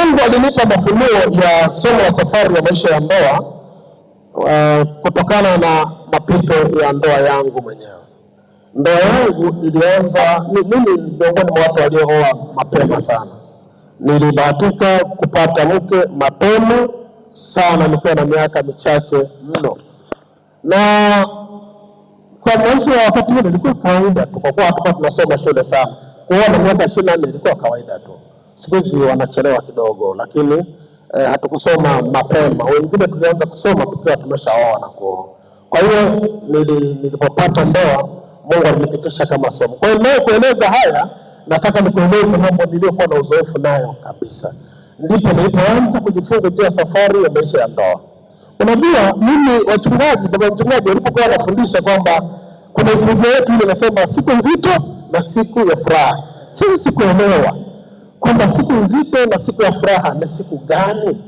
Mungu alinipa mafunuo ya somo la safari ya maisha ya ndoa kutokana na mapito ya ndoa yangu mwenyewe. Ndoa yangu ilianza, mimi miongoni mwa watu waliooa mapema sana. Nilibahatika kupata mke mapema sana nikiwa na miaka michache mno, na kwa maisha ya wakati ule ilikuwa kawaida tu, kwa kuwa hatukuwa tunasoma shule sana. Kuoa na miaka 24 ilikuwa kawaida tu. Siku hizi wanachelewa kidogo, lakini hatukusoma mapema. Wengine tulianza kusoma tukiwa tumeshaoa na kuoa. Kwa hiyo nilipopata ndoa, Mungu alinipitisha kama somo. Kwa hiyo leo kueleza haya, nataka nikueleze mambo niliyokuwa na uzoefu nayo kabisa. Ndipo nilipoanza kujifunza juu ya safari ya maisha ya ndoa. Unajua, mimi wachungaji, baba mchungaji walipokuwa wanafundisha kwamba kuna Biblia yetu ile inasema siku nzito na siku ya furaha, sisi sikuelewa kwamba siku nzito na siku ya furaha ni siku gani.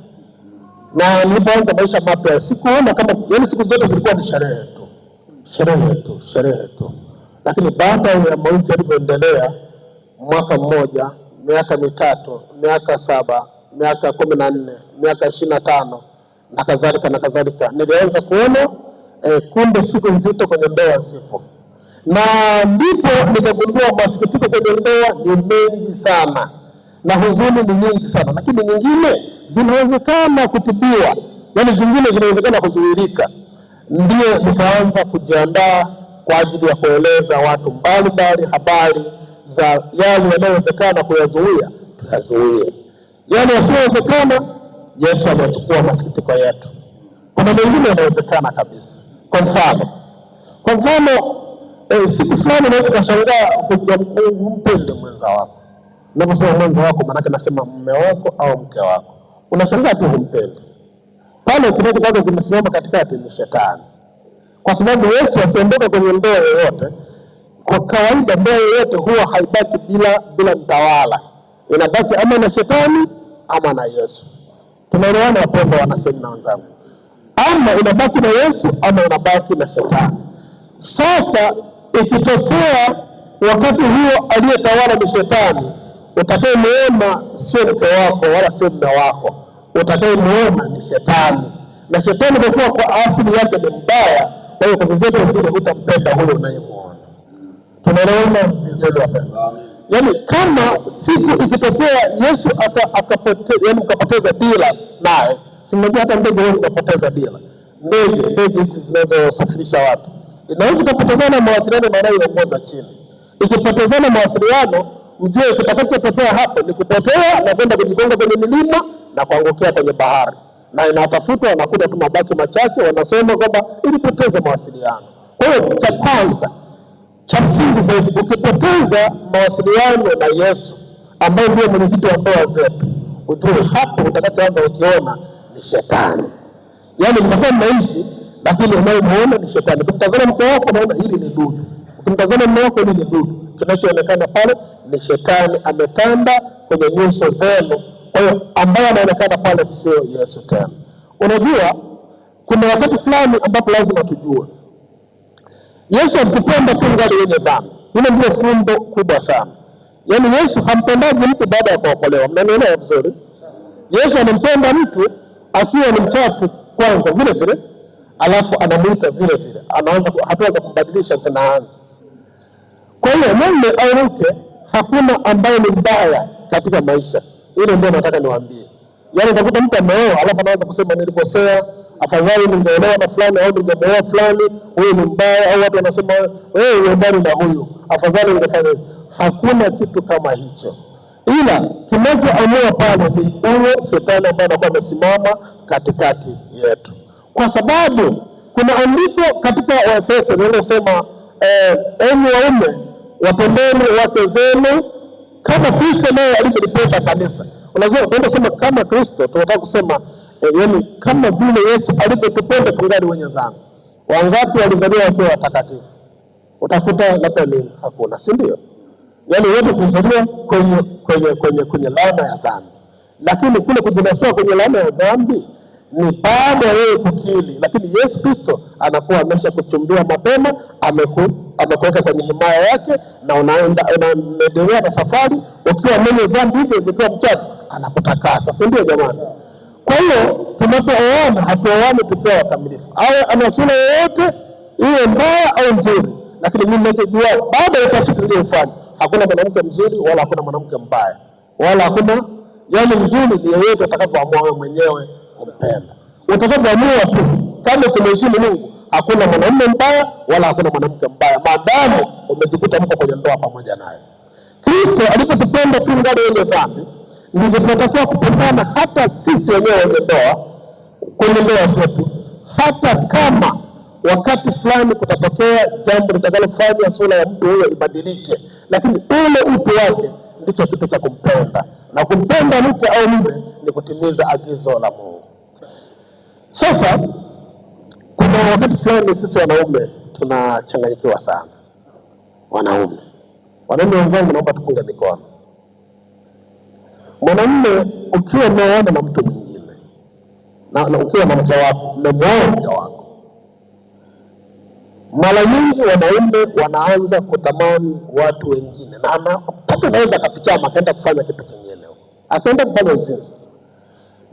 Na nilipoanza maisha mapya sikuona kama, yaani siku zote zilikuwa ni sherehe tu, sherehe tu, sherehe tu, lakini baada ya maisha yalivyoendelea, mwaka mmoja, miaka 3, miaka 7, miaka 14, miaka 25 na kadhalika na kadhalika, nilianza kuona kumbe siku nzito kwenye ndoa zipo, na ndipo nikagundua masikitiko kwenye ndoa ni mengi sana na huzuni ni nyingi sana, lakini nyingine zinawezekana kutibiwa, yaani zingine zinawezekana kuzuilika. Ndio nikaanza kujiandaa kwa ajili ya kueleza watu mbalimbali habari za yale yanayowezekana kuyazuia, tuyazuie. Yale yasiyowezekana, Yesu amechukua masikitiko yetu. Kuna mengine yanawezekana kabisa. Kwa mfano siku fulani unaweza ukashangaa umpende mwenza wako. Unaposema mwenza wako, maanake nasema mume wako au mke wako, unashangaa tu humpendi. Pale kinachokuwa kimesimama katikati ni shetani, kwa sababu Yesu akiondoka kwenye ndoa yoyote, kwa kawaida ndoa yoyote huwa haibaki bila mtawala, inabaki ama na shetani ama na Yesu. Tunaelewana wapendwa wanasemina wenzangu? Ama inabaki na Yesu ama inabaki na shetani. Sasa ikitokea wakati huo aliyetawala ni shetani, utakayemuona sio mke wako wala sio mume wako, utakayemuona ni shetani. Na shetani kwa kuwa kwa asili yake ni mbaya, kwa hiyo kwa vyovyote vile hutampenda huyo unayemuona. Tunaelewana vizuri wapendwa? Yaani kama siku ikitokea Yesu yaani mkapoteza dira naye, si mnajua hata ndege huwezi kupoteza dira. Ndege hizi zinazosafirisha watu inaweza kupotezana mawasiliano na anayeongoza chini. Ikipotezana mawasiliano, mjue kitakachotokea hapo ni kupotea na kwenda kujigonga kwenye milima na kuangukia kwenye bahari, na inatafutwa wanakuta tu mabaki machache, wanasema kwamba ilipoteza mawasiliano. Kwa hiyo cha kwanza cha msingi zaidi, ukipoteza mawasiliano na Yesu ambaye ndiye mwenyekiti wa ndoa zetu, ujue hapo utakachoanza ukiona ni shetani. Yaani mnakuwa mnaishi lakini unayemuona ni shetani. Ukimtazama mke wako unaona hili ni dudu, ukimtazama mume wako hili ni dudu. Kinachoonekana pale ni shetani ametanda kwenye nyuso zenu. Kwa hiyo ambaye anaonekana pale sio Yesu tena. Unajua kuna wakati fulani ambapo lazima tujue Yesu alitupenda tungali wenye dhambi. Hilo ndio fumbo kubwa sana. Yaani Yesu hampendaji mtu baada ya kuokolewa. Mnanielewa vizuri? Yesu anampenda mtu akiwa ni mchafu kwanza vile vile, alafu anamuita vile vile. Anaanza hatua za kumbadilisha zinaanza. Kwa hiyo mume au mke, hakuna ambaye ni mbaya katika maisha. Hilo ndio nataka niwaambie. Yaani utakuta mtu ameoa alafu anaanza kusema nilikosea, afadhali ningeolewa na fulani au ningemuoa fulani, huyu ni mbaya, au watu wanasema wewe uendani na huyu, afadhali ningefanya hivi. Hakuna kitu kama hicho, ila kinachoamua pale ni huyo shetani ambaye anakuwa amesimama katikati yetu, kwa sababu kuna andiko katika Waefeso linalosema enyi waume wapendeni wake zenu kama Kristo naye alivyolipenda kanisa. Unajua tunaposema kama Kristo tunataka kusema yaani kama vile Yesu alivyotupenda tungali wenye dhambi. Wangapi walizaliwa wakiwa watakatifu? Utakuta labda ni hakuna, si ndio? Yaani wote tulizaliwa kwenye laana ya dhambi. Lakini kule kujinasua kwenye laana ya dhambi ni baada ya wewe kukiri, lakini Yesu Kristo anakuwa ameshakuchumbia mapema, amekuweka kwenye himaya yake, na unaendelea na safari ukiwa mwenye dhambi hivyo, ukiwa mchafu, anakutakasa, si ndio jamani? Kwa hiyo tunapooana hatuoani tukiwa wakamilifu, awe ana sura yoyote iwe mbaya au nzuri, lakini mimi ninachojua baada ya utafiti niliyofanya, hakuna mwanamke mzuri wala hakuna mwanamke mbaya wala hakuna yani, mzuri ni yeyote atakapoamua wewe mwenyewe kumpenda, utakapoamua tu kama kumheshimu Mungu. Hakuna mwanamume mbaya wala hakuna mwanamke mbaya, maadamu umejikuta mko kwenye ndoa pamoja naye. Kristo alipotupenda tungali wenye dhambi, ndivyo tunatakiwa kupendana hata sisi wenyewe wenye ndoa, kwenye ndoa zetu, hata kama wakati fulani kutatokea jambo litakalofanya sura ya mtu huyo ibadilike, lakini ule utu wake ndicho kitu cha kumpenda, na kumpenda mke au mume ni kutimiza agizo la Mungu. Sasa kuna wakati fulani sisi wanaume tunachanganyikiwa sana. Wanaume wenzangu, naomba tupunge mikono. Mwanamume ukiwa umeoana na mtu mwingine na ukiwa na mke wako, umemwoa mke wako, mara nyingi wanaume wanaanza kutamani watu wengine, na mpaka anaweza akafichama akaenda kufanya kitu kingine, akaenda kufanya uzinzi.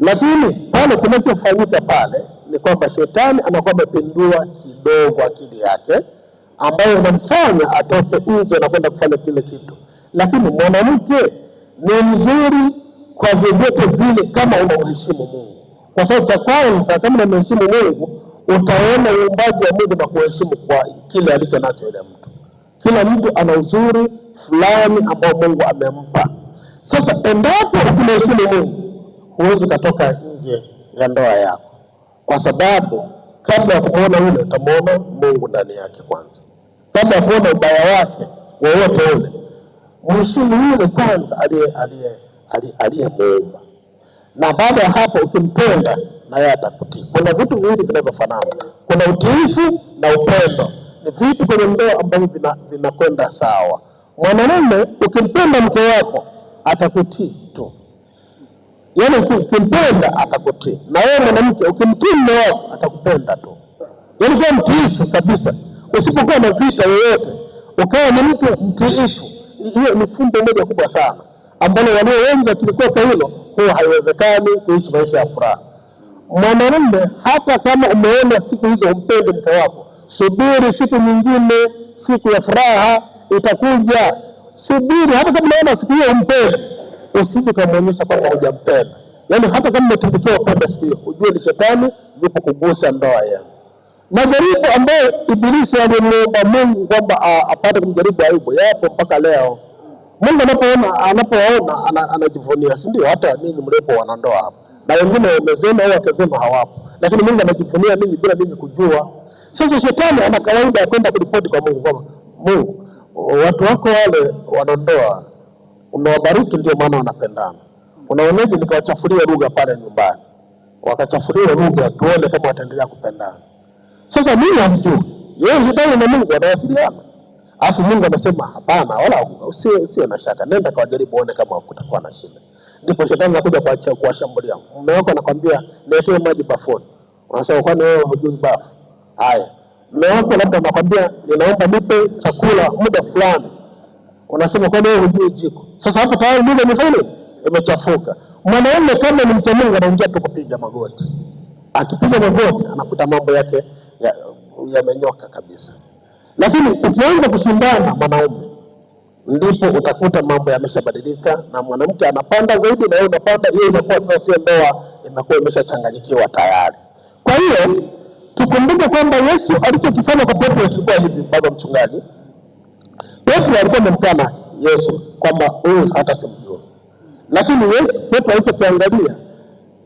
Lakini pale kinachofanyika pale ni kwamba shetani anakuwa amepindua kidogo akili yake ambayo inamfanya atoke nje na kwenda kufanya kile kitu. Lakini mwanamke ni mzuri kwa vyovyote vile kama unamheshimu Mungu, kwa sababu cha kwanza, kama unamheshimu Mungu utaona uumbaji wa Mungu na kuheshimu kwa kile alicho nacho yule mtu. Kila mtu ana uzuri fulani ambao Mungu amempa. Sasa endapo ukimheshimu Mungu, huwezi ukatoka nje ya ndoa yako, kwa sababu kabla ya kumwona yule utamwona Mungu ndani yake kwanza. Kabla ya kuona ubaya wake wowote ule, mheshimu yule kwanza aliyemuumba, na baada ya hapo ukimpenda na yeye atakutii. Kuna vitu viwili vinavyofanana, kuna utiifu na upendo. Ni vitu kwenye ndoa ambavyo vinakwenda sawa. Mwanamume ukimpenda mke wako atakutii tu, yaani ukimpenda atakutii, na wewe mwanamke ukimtii mume wako atakupenda tu. Yaani kuwa mtiifu kabisa, usipokuwa na vita yoyote, ukawa ni mtu mtiifu. Hiyo ni fumbo moja kubwa sana ambalo walio wengi wakilikosa hilo, huwa haiwezekani kuishi maisha ya furaha. Mwanamume, hata kama umeona siku hizo umpende mke wako, subiri siku nyingine, siku ya furaha itakuja. Subiri, hata kama unaona siku hiyo umpende, usije ukamwonyesha kwamba hujampenda. Yaani hata kama umetumbukiwa pombe siku hiyo, ujue ni shetani yupo kugusa ndoa yenu. Majaribu ambayo Ibilisi alimuomba Mungu kwamba apate kumjaribu Ayubu yapo mpaka leo. Mungu anapoona anajivunia, si ndio? Hata ninyi mlipo wanandoa hapa na wengine wamezema au wakazema hawapo, lakini Mungu anajivunia ninyi bila mimi kujua. Sasa shetani ana kawaida ya kwenda kuripoti kwa Mungu kwamba Mungu, watu wako wale wanandoa umewabariki, ndio maana wanapendana. Unaoneje nikawachafulia lugha pale nyumbani? Wakachafulia lugha, tuone kama wataendelea kupendana. Sasa mimi hamjui, yeye shetani na Mungu wanawasiliana, alafu Mungu anasema hapana, wala usiwe na shaka, nenda kawajaribu uone kama kutakuwa na shida. Ndipo shetani anakuja kuwashambulia. Mume wako anakwambia niletee maji bafuni, unasema kwani wewe hujui bafu? Haya, mume wako labda anakwambia ninaomba nipe chakula muda fulani, unasema kwani wewe hujui jiko? Sasa hapo tayari lugha imefanya imechafuka. Mwanaume kama ni mcha Mungu anaingia tu kupiga magoti, akipiga magoti anakuta mambo yake yamenyoka kabisa. Lakini ukianza kushindana mwanaume, ndipo utakuta mambo yameshabadilika na mwanamke anapanda zaidi na wewe unapanda. Hiyo inakuwa sasa sio ndoa, inakuwa imeshachanganyikiwa tayari. Kwa hiyo tukumbuke kwamba Yesu alichokifanya kwa Petro kilikuwa hivi. Baba mchungaji, Petro alikuwa amemkana Yesu kwamba huyu hata simjua, lakini Yesu Petro alichokiangalia,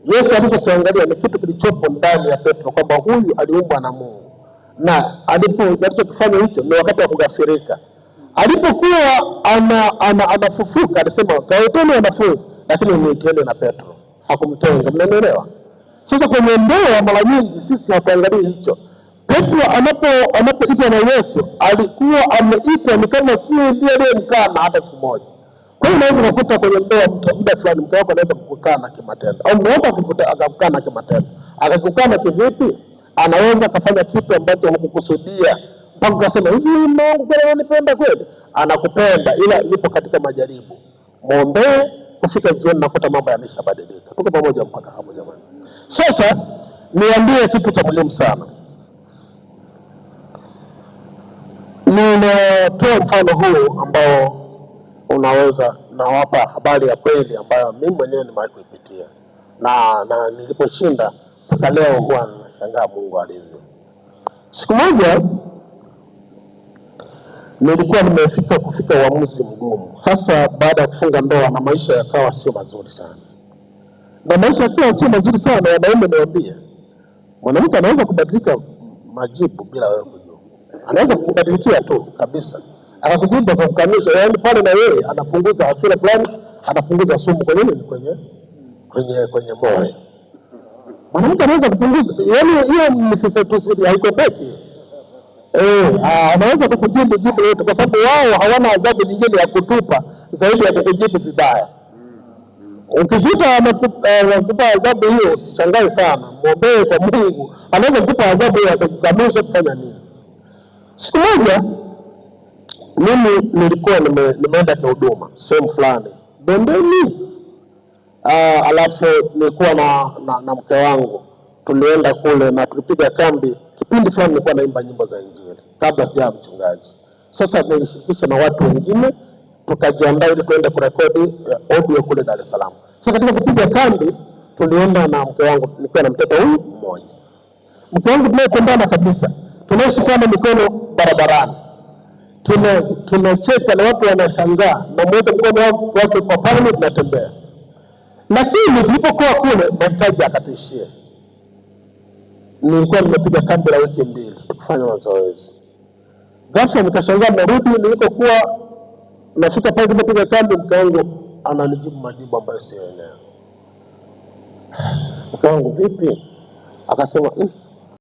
Yesu alichokiangalia ni kitu kilichopo ndani ya Petro kwamba huyu aliumbwa na Mungu, na alichokifanya hicho ni wakati wa kughafirika. Alipokuwa anafufuka alisema kawaiteni wanafunzi, lakini niitieni na Petro. Hakumtenga, mnanielewa? Sasa kwenye ndoa mara nyingi sisi hatuangalii hicho. Petro anapoitwa na Yesu alikuwa ameitwa ni kama sio ndiye aliyemkana hata siku moja. Kwa hiyo unaweza kukuta kwenye ndoa muda fulani mke wako anaweza kukukana kimatendo, au mume wako akakukana kimatendo. Akakukana kivipi? Anaweza kafanya kitu ambacho hukukusudia mpaka ukasema hivi, mume wangu kweli ananipenda kweli? Anakupenda, ila yupo katika majaribu. Mwombee Kufika jioni nakuta mambo yameshabadilika. Tuko pamoja mpaka hapo jamani? Sasa niambie kitu cha muhimu sana. Ninatoa mfano huu ambao unaweza nawapa habari ya kweli ambayo mimi mwenyewe nimewahi kuipitia na niliposhinda mpaka leo huwa nashangaa Mungu alivyo. Siku moja nilikuwa nimefika kufika uamuzi mgumu, hasa baada ya kufunga ndoa na maisha yakawa sio mazuri sana. Na maisha yakiwa sio mazuri sana, wanaume niwaambie, mwanamke anaweza kubadilika majibu bila wewe kujua, anaweza kukubadilikia tu kabisa, akakujibu akakukanusha, yaani pale na yeye anapunguza hasira fulani, anapunguza sumu kwenye nini, kwenye moyo. Mwanamke anaweza kupunguza, yaani hiyo msisitusi haikopeki. Anaweza kukujibu jibu yote, kwa sababu wao hawana adhabu nyingine ya kutupa zaidi ya kukujibu vibaya. Ukikuta amekupa adhabu hiyo, usishangae sana, mwombee kwa Mungu. Anaweza kukupa adhabu hiyo akakukanusha kufanya nini. Siku moja mimi nilikuwa nimeenda kihuduma sehemu fulani bondeni, alafu nilikuwa na mke wangu, tulienda kule na tulipiga kambi. Kipindi fulani nilikuwa naimba nyimbo za Injili kabla sijawa mchungaji. Sasa nilishirikisha na watu wengine, tukajiandaa ili tuende kurekodi audio kule Dar es Salaam. Sasa katika kupiga kambi tulienda na mke wangu, nikiwa na mtoto huyu mmoja. Mke wangu tunayependana kabisa, tunashikana mikono barabarani, tunacheka na watu wanashangaa, na mweka mkono wake kwa pale, tunatembea. Lakini tulipokuwa kule, mahitaji akatuishia. Nilikuwa nimepiga kambi la wiki mbili kufanya mazoezi. Ghafla nikashangaa, narudi nilikokuwa nafika pale tulipopiga kambi, mke wangu ananijibu majibu ambayo sielewi. Mke wangu vipi? Akasema